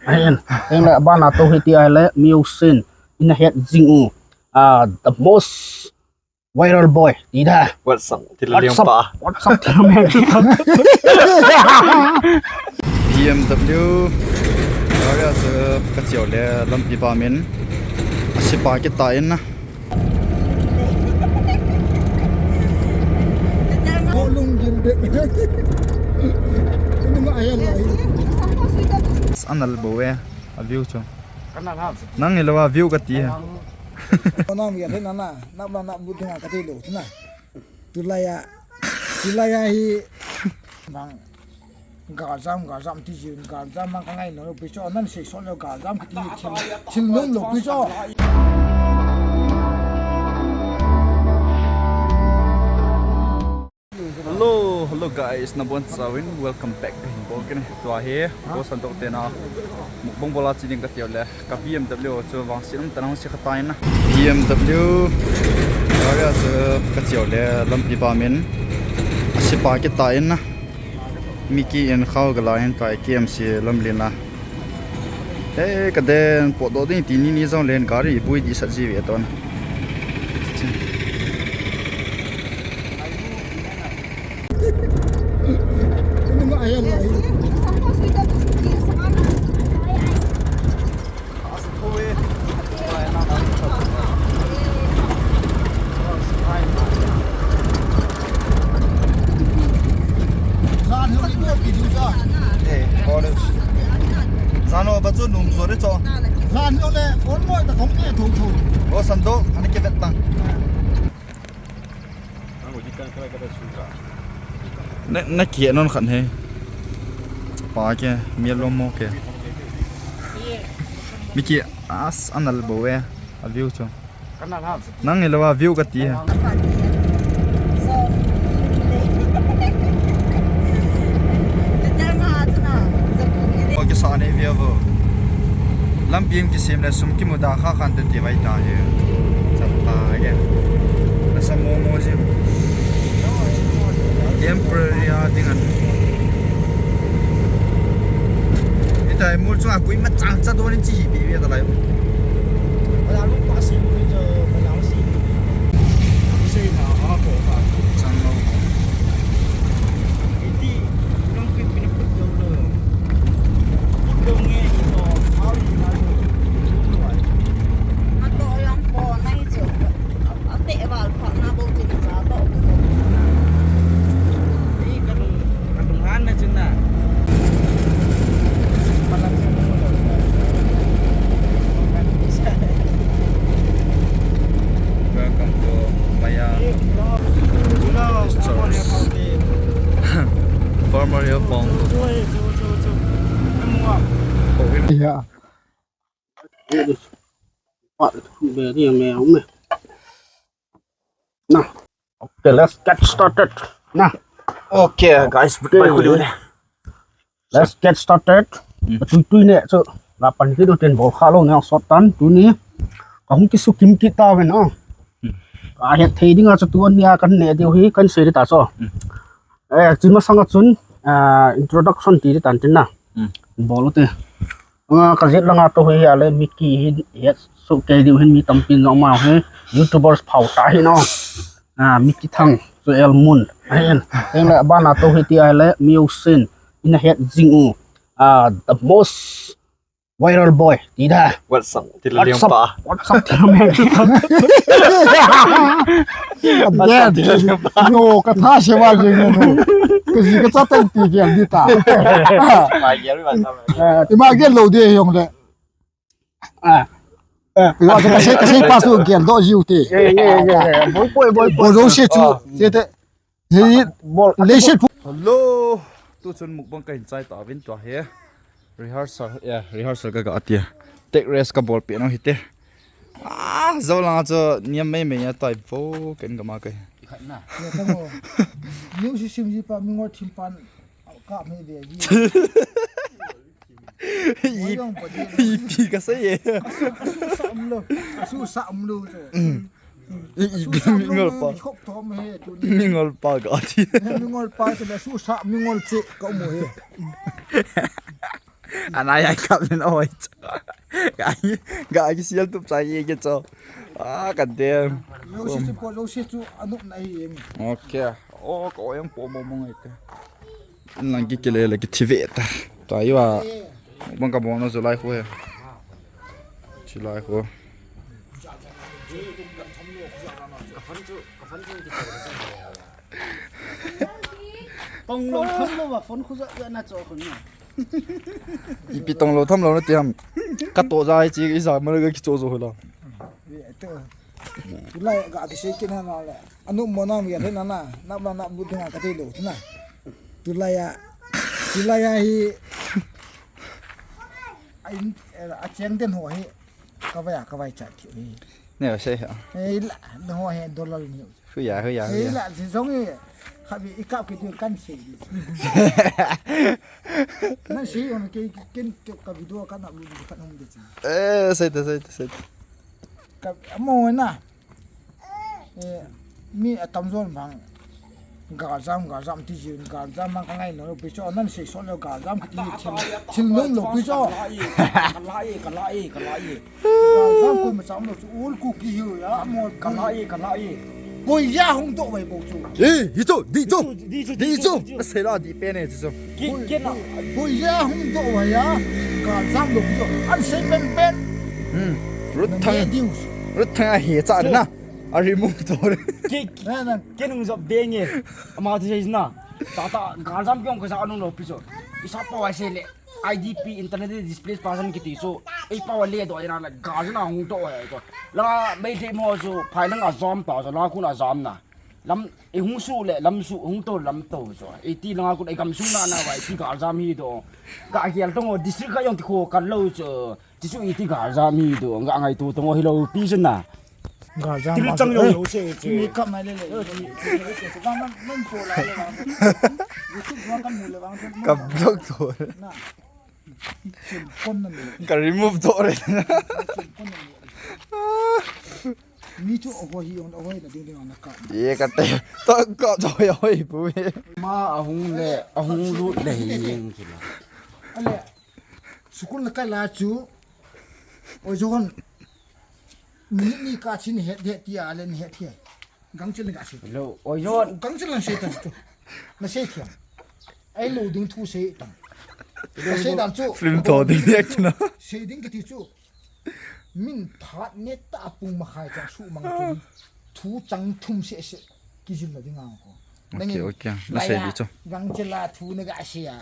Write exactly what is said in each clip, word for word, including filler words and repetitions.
Ahin, ahin le, abana tou hi ti ahile, mi jousen, ina het jing u, ah, the most viral boy, ti da. WhatsApp, thil liang pa. WhatsApp, thil liang pa. B M W, gari a chu ka cheu le lampi pa min, a sipa kita in na. Anal bo e, a view chu. Nang ilou a view ka ti he. Nang mi le na na, na na na bu dinga ka ti lou na. Tulai a, tulai a hi. Nang. Galjam, galjam ti jin, galjam mang ka ngai lou pi chu, nan sei sol lou galjam kiti thil, thil nom lou pi chu. Hello, hello guys, nabon chauvin, welcome back to Hinbol kene. Tua hi, Go Sandok te na, mukbang bola chi ding ka tiu le. Ka B M W chu vangset um tah in ahung se kha tai na. B M W gari a chu ka cheu le lampi pa min a sipa kita in na. Mickey in khao gala in tai K M C lamlen a. He ka den potdoh ding ti ni ni jong len gari bui di sat ji ve ton. Zan ho le, ol mo ta thong ne thong thong. Go Sandok, ani ke vet tang. Na, na kia non khan he. Pa ke, mi lo mo ke. Mi kia as anal bo e, a view chu. Nang ilou a view ka ti he. Kisa nei via vo. Lampi kisem le sum kimu da kha khan te ti vai ta he. Chat ta ke. Na sa mo mo ji. Temporary a ding an. Itai mul chu a kui ma chang cha don chi hi bi ve ta lai. Ba la lu pa si mu cho ba la si. Sei na a ko ka. Chang lo. Iti, nung pi pi put dong lo. Put dong nge ito, how you know? Ato yang po na ito. Ate val pa na bo tin sa to. Ni kadung, kadung han na chun na. Palang sa mo. Welcome to Maya Stores. Farmer Hill Farm. Yeah. Na. Okay, let's get started. Na. Okay, guys, okay. Let's get started. Hmm. Tui tui ne chu la pan ki do ten bol kha lo ne sot tan tuni. Ka hung kisu kim kit ta ven o. Hmm. Ka het thei ding a chu tuni a kan ne diu hi kan sei ta chu. Hmm. Eh, chun masang a chun, ah, introduction ti tan tin na. Hmm. Bol u te. Ah, ka jet langa to hi ale Mickey hi het su ke diu hin mi tampi no ma hi YouTubers phau ta hi no. Ah, Mickey Thang, Joel Mun. Ahin, ahin le, abana to hi ti ahile, mi jousen, ina het jing u. Ah, the most viral boy, ti da. WhatsApp, thil liang pa. WhatsApp, thil liang pa. Again. No, ka tha se wa jing no. Ka ji ka cha tan ti gel di ta. Ma gel WhatsApp. Eh, ti ma gel lo de jong le. Ah. Eh, wa ka sei, ka sei pa su gel do jiu te. Ye, ye, ye, ye. Boi, boi, boi, boi. Bol do se chu, ah, se te. Hei, bol, le se pu. Hello. Tu chun mukbang ka hin chai ta vin tua he. Rehearsal, yeah, rehearsal ka ga tia. Take rest ka bol pe no hite. Ah, zo langa chu niam mei mei a tai vo ken ga ma kai. Ikhat na. Ya ta mo. Niu si sim ji pa mi ngol thim pan. Ka mei be ji. I, ipi ka sei e. Ka su, ka su sa um lo. Ka su sa um lo. Mm. I, i, su sa um lo, mingol pa. Khop thom he, tu ni. Mingol pa ka ti. Mingol pa te la su sa mingol che ka um he. Ana ya kap nin oi. Ga, ga kisial tup cha ye ke cho. Ah, ka dem. Lo si chu po, lo si chu anop na hi em. Okay. Oh, ko yang po mo mo ngai te. Lang ki kile le ki thi ve ta. Ta iwa. Bang ka bon na zo lai khu he. Chi lai khu. Tong lo tham lo va phone khu ja ja na cho khun na. Ipi tong lo tham lo na ti ham. Ka to ja chi i ja ma ga ki cho zo la. Tulai ga ki sei kin na le. Anu mo na mi le na na. Na ma na bu dinga ka te lo na. Tulai ya. Tulai ya hi. Ai a cheng den ho hi. Ka vai a, ka vai chat thiu hi. Ne ba sei ha. Ei la, no he dollar ni. Huya, huya, huya. Ei la, si song e. Khavi i kap ki tu kan sei. Na sei on ke ken ka video kan upload kan hom de. Eh, sei ta, sei ta, sei ta. Ka mo na. Eh, mi atam jon bang. Galjam, galjam ti jin, galjam mang ka ngai lo pi cho, nan sei so lo galjam ka ti thil, thil nom lo pi cho. Ka la e, ka la e, ka la e. Galjam ko ma cham lo chu, ul ku ki hiu ya, mo ka la e, ka la e. Boi ya hung do wai bo chu. Eh, hi chu, di chu. Di chu, di chu. Sei la di pe ne chu. Ki, ki na. Boi ya hung do wai ya. Galjam lo pi cho. An sei pen pen. Hmm. Rut thang. Rut thang a he cha na. A remove to. Ki, ki nung job ding e. Ama ti sei na. Ta ta galjam kyong ka sa anung lo pi cho. Isa pa wa sei le. I D P, internally displaced person kiti chu. Ei pa wa le do ina na galjam na hung do wa to. La mai de mo chu phai lang a jam ta cho la kun a jam na. Lam e hung su le lam su hung to lam to cho. Ei ti lang a kun ei kam sung na na wa ei ti galjam hi do. Ga hial tong o district ka yong ti kho ka lo cho. Ti chu iti galjam hi do, nga ngai tu tong o hi lo pi chu na. Galjam. Til chang lo lo se che. Ni kap mai le le. Bang man man po la le bang. YouTube wa kan mu le bang. Ka block to. Na. Kon na ni. Ka remove to re. Kon na ni. Mi chu o ho hi on o ho na ding ding na ka. Ye ka te. To ka to ya hoi pu. Ma ahung le, ahung lut le hi ning chu la. Ale. Sukul na kai la chu. Oi jon. Minute ni ka chin het het ti a le ni het hi. Gangchel ni ka si. Lo, oi jon. Gangchel lang sei ta chu. Na sei thia. Ai lo ding thu sei ta. Ka sei dan chu. Film to ding nek na. Sei ding ka ti chu. Min that ne ta pung ma khai cha su mang chu. Thu chang thum se se. Ki jil na ding ang ko. Okay, okay. Na sei di chu. Gangchel a thu na ga sei a.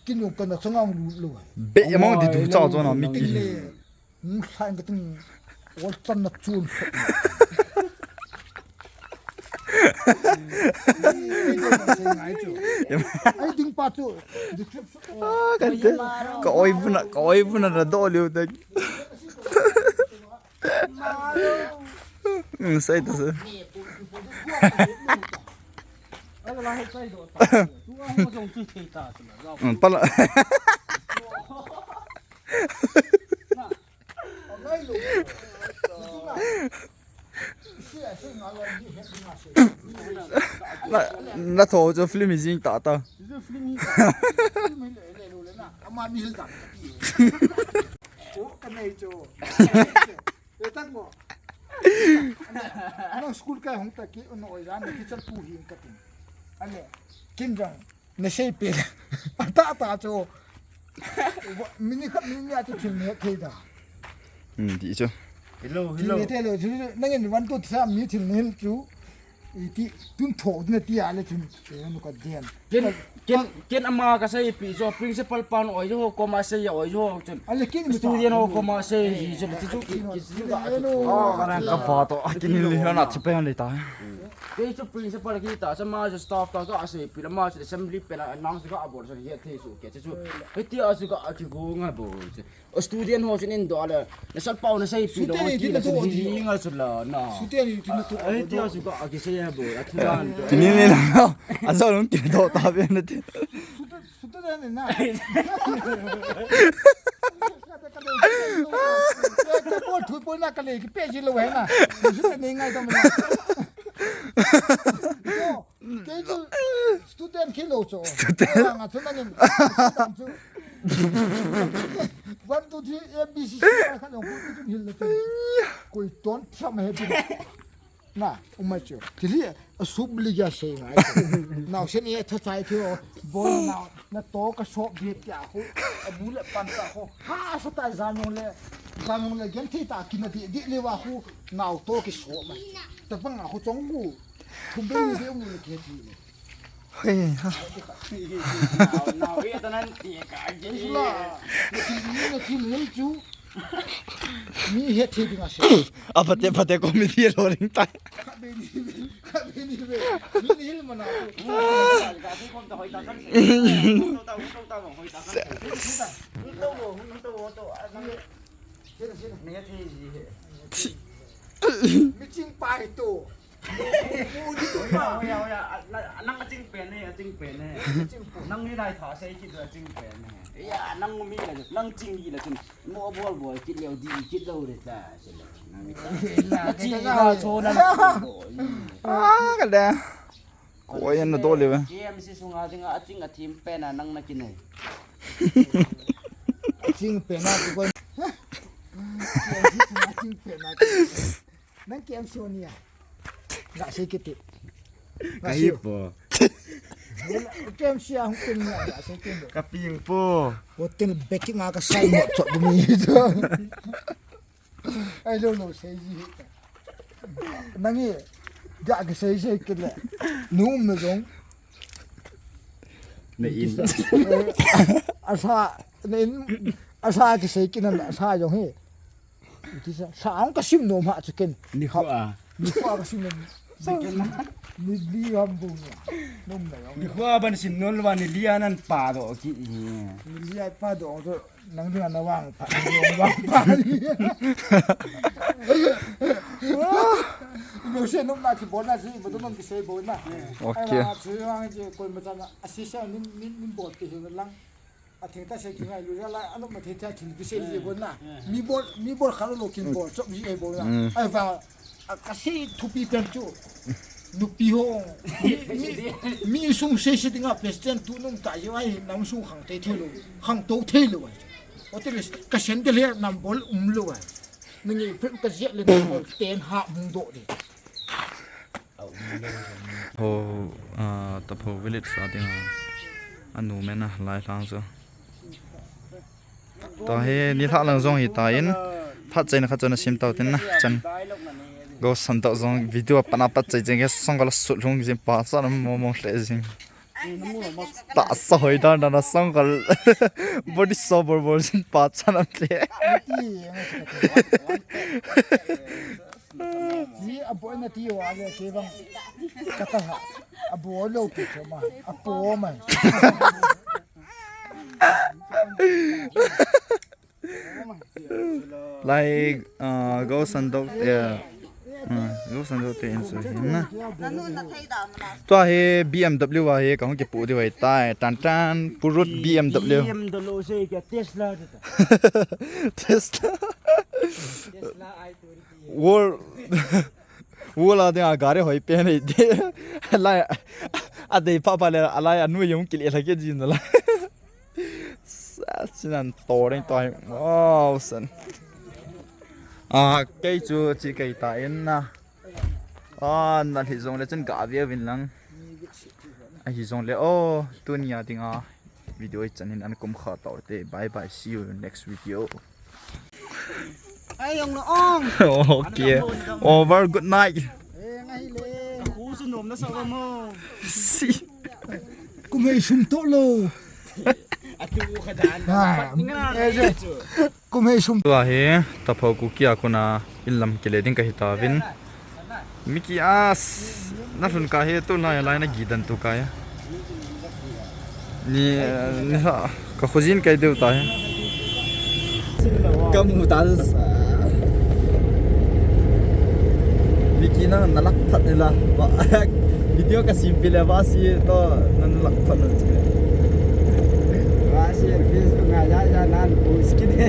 Kin yo ka na chang ang lu lu. Be among di du cha zo na mi ki. Mu hlan ka ting ol chan na chun. Ai ding pa chu. Ah, kan te. Ka oi buna, ka oi buna na do liu te. Hmm, sai ta sai. Hmm, pala. Na, na tho cho film hi jing ta ta. Ana school kai hung ta ki un oi jan ki chal pu hin ka tin. Ane, kin jang. Na sei pe. Ata ta cho. Mini khat mini a chu thil ne thei da. Hmm, di cho. Hello, hello. Thil ne thei lo chu nangin one two three mi thil ne hil chu. Iti tun tho na ti a le chun. Ke nu ka den. Ken, ken, ken ama ka sei pi cho principal pan oi jo ko ma sei oi jo chun. Ale kin student ho ko ma sei hi cho ti chu ki chu ka. Oh, ka na ka pa to. Kin li na chi pe ni ta. Kei chu principal ki ta, cha ma chu staff ta ka sei pi la ma chu assembly pe la announce ka abol sa hi thei su ke chu. Hiti a chu ka ki go nga bo. O student ho chu nin do la. Na sat pau na sei pi lo ki la chu hi nga chu la na. Student ni tin to. Hiti a chu ka ki sei bo. A thu dan. Ni ni la. A zo lung ki do ta be na ti. Student ni na. Ka bo thu po na ka le ki pe ji lo he na. Student ni ngai ta ma. Kei chu student khi lo cho. Student. Nga chu nangin. Chu. One, two, three, A B C, C, khat jong koi chun hil na te. Koi ton tham he ti. Na, umai chu. Tili, a sub li ya sei ngai. Naosen e tha chai thei o. Bol na, na to ka sop di tia ho. A bu le pan ta ho. Ha, sa ta jan jong le. Jan jong le gen thei ta kin na di, di le wa ho. Nao to ki sop mai. Ta bang a ho chong gu. Thum be ni be mu le ke ti le. Hei, ha. Nao, nao, e ta nan ti ka ge. Sula. Na ti ni, na ti ni chu. Mi het thei ding a se. A pate, pate comedy lo ring tai. Kha be ni be, kha be ni be. Mi ni hil mana. Ka ti kom ta hoi ta kan se. To ta, to ta, hoi ta kan se. To, to, to, to, a, nang. Sila, sila. Mi het thei ji he. Mi ching pai to. Oya, oya, oya, a, na, nang a ching pen e, a ching pen e. Ching pen. Nang ni lai tha sei kit a ching pen e. Ya, nang mi la, nang ching hi la ching. Mo bol bol kit leo di kit lo re ta, se le. Nang ni ta. La, ching ka la cho na. Ah, ka da. Ko yan na to le ba. K M C sunga dinga a ching a thim pen a nang na kinai. Ching pen a ti ko. K M C sunga ching pen a. Nang K M C o nia. Ga sei kiti. Ka hi po. K M C a hung pin nia, ga sei kiti. Ka ping po. Hotel backing a ka sai mo chot mi. Ai lo lo sei ji. Nang i ga ka sei sei kile. Nu um na jong. Na in. Asa, na in, asa ka sei kina asa jong hi. Iti sa, sa ang ka sim nom ha chu ken. Ni kho a. Ni kho a ka sim nom. Ni li ham bu ni. Nom na yong. Ni kho a ban sim nom lo ni li a nan pa do ki. Ni li a pa do to nang ding na wang pa. Wang pa ni. Lo se nom na ki bon na si, mo to nom ki sei bon na. Okay. Ai la, chu yang ji ko ma cha na. Asisa ni ni ni bol ki hi lang. A thil ta sei kingai lu la, a lom ma thil ta thil kisei ji bon na. Mi bol, mi bol kha lo kin bol, chop ji ei bon na. Ai va, a ka sei thupi pen chu. Nupi ho. Mi, mi, mi sung sei sei dinga president tu nung ta ji ai nam sung khang te thei lo, khang to thei lo ai. O te le ka sen de le nam bol um lo ai. Nang ei phem ka je le nam bol ten ha mung do de. Ho, ah, Tapho village a dinga, a nu mena lai lang chu. Tua hi ni lha lang jong hi ta in, phat chaina khat chu na sim tau tin na, chan. Go san tau jong video a pana phat chai jeng ke song ka la sut lhung jing pa sa na mo mo hle jing. Ta sa hoi dan dan na song ka body so bor bor jing pa chan am hle. Ni a boina ti o a le ke bang. Ka ta ha. A bo lo pi cho ma. A po ma. Lai, ah, go san dok, yeah. Ah, go san dok te in so hin na. Tua hi B M W a hi ka hung kipu di vai tai. Tan tan, purut B M W. B M W se ka Tesla ta. Tesla. Tesla i twenty. World, world a dinga gari hoi pen ei te. Lai, a dei pha pha le, a lai a nu jong kile la ke jin la. Sa, sinan to reng to. Wow, san. A, kei chu chi kei ta in na. A, na hi jong le chun ga ve vin lang. A hi jong le, o, tunia dinga. Video i chanin an kum kha tau te. Bye bye. See you in next video. Ai, ong lo ong. Okay. Over. Good night. Eh, ngai le. Khu su nom na sa mo. Si. Kum hei sum to lo. Atu kha dan. Ha. Pat nga. Eh, eh. Kum hei sum. Tua hi, Tapho Kuki a kona in lam kile ding ka hi ta vin. Miki as, na lhun ka hi tu lai lai na gi dan tu ka ya. Ni, ni ha, ka khujin kai deu ta hi. Ka mu ta sa. Miki na na lak phat ni la. Ba, video ka sim pi le ba si to na na lak phat na. Ba si Facebook nga ja ja nan post ki de.